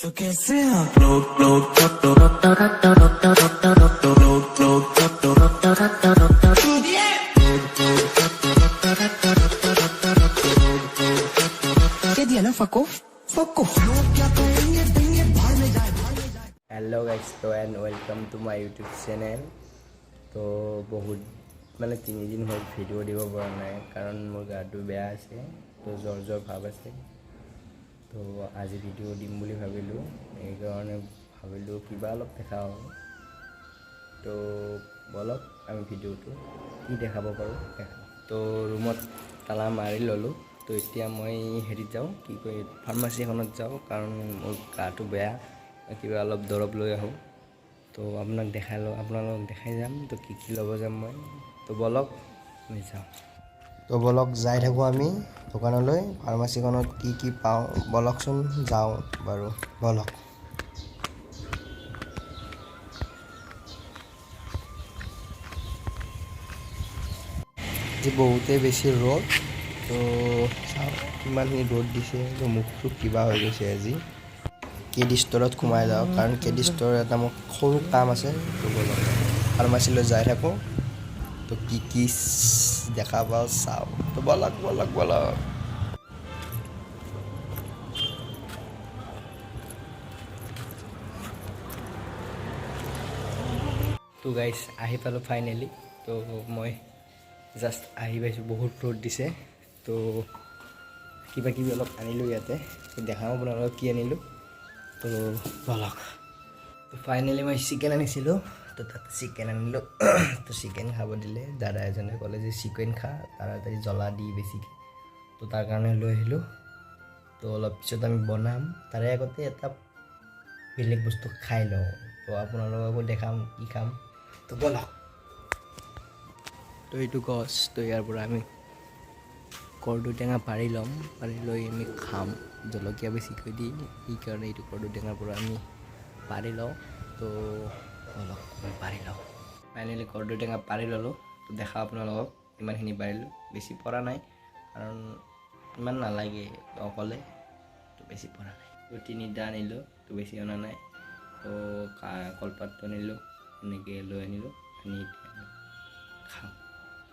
तो कैसे आप लोग लोग लोग लोग कह दिया ना, फको फको लोग क्या कहेंगे देंगे भाड़ में जाए भाड़ में जाए। হেল্ল' গাইজ, তো and welcome to my YouTube channel. তো বহুত মানে 3 দিন হ'ল ভিডিঅ' দিব পৰা নাই, কাৰণ মোৰ গাটো বেয়া আছে, তো জ্বৰ জ্বৰ ভাৱ আছে। তো আজি ভিডিঅ' দিম বুলি ভাবিলোঁ, সেইকাৰণে ভাবিলোঁ কিবা অলপ দেখাওঁ। তো ব'লক, আমি ভিডিঅ'টো কি দেখাব পাৰোঁ দেখাওঁ। তো ৰুমত তালা মাৰি ল'লোঁ। তো এতিয়া মই হেৰিত যাওঁ, কি কয়, ফাৰ্মাচী এখনত যাওঁ, কাৰণ মোৰ গাটো বেয়া, কিবা অলপ দৰৱ লৈ আহোঁ। তো আপোনাক দেখাই লওঁ, আপোনালোকক দেখাই যাম। তো কি কি ল'ব যাম মই, তো ব'লক আমি যাওঁ। তো ব'লক, যাই থাকোঁ আমি দোকানলৈ। ফাৰ্মাচীখনত কি কি পাওঁ, ব'লকচোন যাওঁ বাৰু, ব'লক। আজি বহুতেই বেছি ৰ'দ। তো চাওক কিমানখিনি ৰ'দ দিছে। তো মুখ চুখ কিবা হৈ গৈছে। আজি কে ডি ষ্ট'ৰত সোমাই যাওঁ, কাৰণ কে ডি ষ্ট'ৰ এটা মোৰ সৰু কাম আছে। তো ব'লক, ফাৰ্মাচীলৈ যাই থাকোঁ। তো কি কি দেখা পাওঁ চাওঁ। তো ব'লক ব'লক ব'লক। তো গাইছ, আহি পালোঁ ফাইনেলি। তো মই জাষ্ট আহি পাইছোঁ, বহুত ৰ'দ দিছে। তো কিবা কিবি অলপ আনিলোঁ ইয়াতে, তো দেখাওঁ আপোনালোকক কি আনিলোঁ। তো ব'লক। তো ফাইনেলি মই চিকেন আনিছিলোঁ, তো তাত চিকেন আনিলোঁ। তো চিকেন খাব দিলে দাদা এজনে, ক'লে যে চিকেন খা, তাড়াতাড়ি, জ্বলা দি বেছিকৈ। তো তাৰ কাৰণে লৈ আহিলোঁ। তো অলপ পিছত আমি বনাম, তাৰে আগতে এটা বেলেগ বস্তু খাই লওঁ। তো আপোনালোককো দেখাম কি খাম। তো ব'লক। তো এইটো গছ, তো ইয়াৰ পৰা আমি কৰ্দৈ টেঙা পাৰি ল'ম, পাৰি লৈ আমি খাম জলকীয়া বেছিকৈ দি। সেইকাৰণে এইটো কৰ্দৈ টেঙাৰ পৰা আমি পাৰি লওঁ। তো ব'লক, আমি পাৰি লওঁ। ফাইনেলি কৰ্দৈ টেঙা পাৰি ল'লোঁ। তো দেখাওঁ আপোনালোকক, ইমানখিনি পাৰিলোঁ, বেছি পৰা নাই, কাৰণ ইমান নালাগে অকলে। তো বেছি পৰা নাই। তো তিনিটা আনিলোঁ, তো বেছি অনা নাই। তো কলপাতটো আনিলোঁ, এনেকৈ লৈ আনিলোঁ, আনি এতিয়া খাওঁ।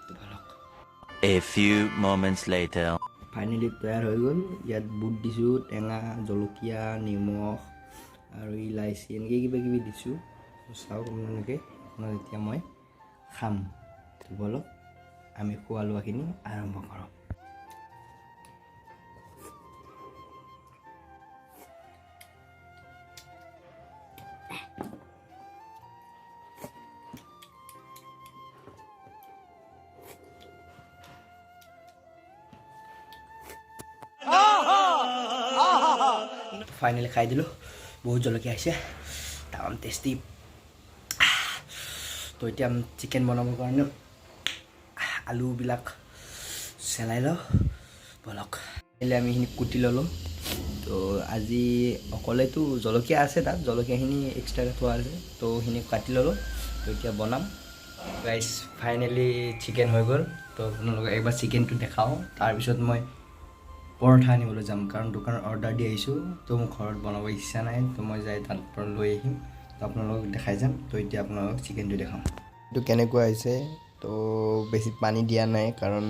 তো ব'লক। A few moments later. Finally তৈয়াৰ হৈ গ'ল। ইয়াত বুট দিছোঁ, টেঙা, জলকীয়া, নিমখ আৰু ইলাচি, এনেকৈ কিবা কিবি দিছোঁ। চাওক আপোনালোকে। আপোনাৰ এতিয়া মই খাম। তো ব'লক, আমি খোৱা লোৱাখিনি আৰম্ভ কৰোঁ। ফাইনেলি খাই দিলোঁ। বহুত জলকীয়া আহিছে, তামাম টেষ্টি। তো এতিয়া চিকেন বনাবৰ কাৰণে আলুবিলাক চেলাই লওঁ, ব'লক। ফাইনেলি আমি এইখিনি কুটি ল'লোঁ। তো আজি অকলেতো, জলকীয়া আছে তাত, জলকীয়াখিনি এক্সট্ৰাকৈ থোৱা আছে, তো সেইখিনি কাটি ল'লোঁ। তো এতিয়া বনাম। গাইছ, ফাইনেলি চিকেন হৈ গ'ল। তো আপোনালোকক একবাৰ চিকেনটো দেখাওঁ, তাৰপিছত মই পৰঠা আনিবলৈ যাম, কাৰণ দোকানত অৰ্ডাৰ দি আহিছোঁ। তো মোৰ ঘৰত বনাব ইচ্ছা নাই, তো মই যাই তাৰ পৰা লৈ আহিম। তো আপোনালোকক দেখাই যাম। তো এতিয়া আপোনালোকক চিকেনটো দেখাম, এইটো কেনেকুৱা হৈছে। তো বেছি পানী দিয়া নাই, কাৰণ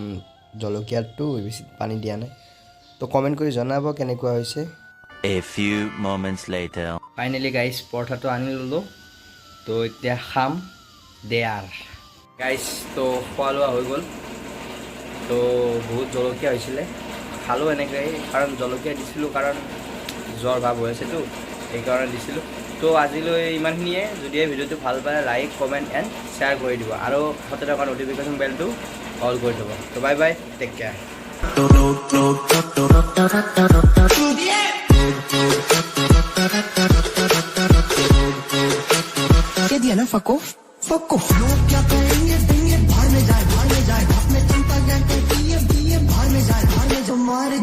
জলকীয়াটো বেছি পানী দিয়া নাই। তো কমেণ্ট কৰি জনাব কেনেকুৱা হৈছে। A few moments later. Finally guys, পৰঠাটো আনি ল'লোঁ। তো এতিয়া খাম there. Guys, তো খোৱা লোৱা হৈ গ'ল। তো বহুত জলকীয়া হৈছিলে, খালোঁ এনেকৈ, কাৰণ জলকীয়া দিছিলোঁ কাৰণ জ্বৰ ভাৱ হৈ আছেতো, সেইকাৰণে দিছিলোঁ। তো আজিলৈ ইমানখিনিয়ে। যদি এই ভিডিঅ'টো ভাল পালে লাইক, কমেণ্ট এণ্ড শ্বেয়াৰ কৰি দিব আৰু কাষতে থকা ন'টিফিকেশ্যন বেলটো অল কৰি দিব। তো বাই বাই, টেক কেয়াৰ। लोग लोग कह दिया ना, फको फको लोग क्या कहेंगे देंगे भाड़ में जाए भाड़ में जाए। अपने चिंता क्या कहती है दिए भाड़ में जाए भाड़ में। तुम्हारे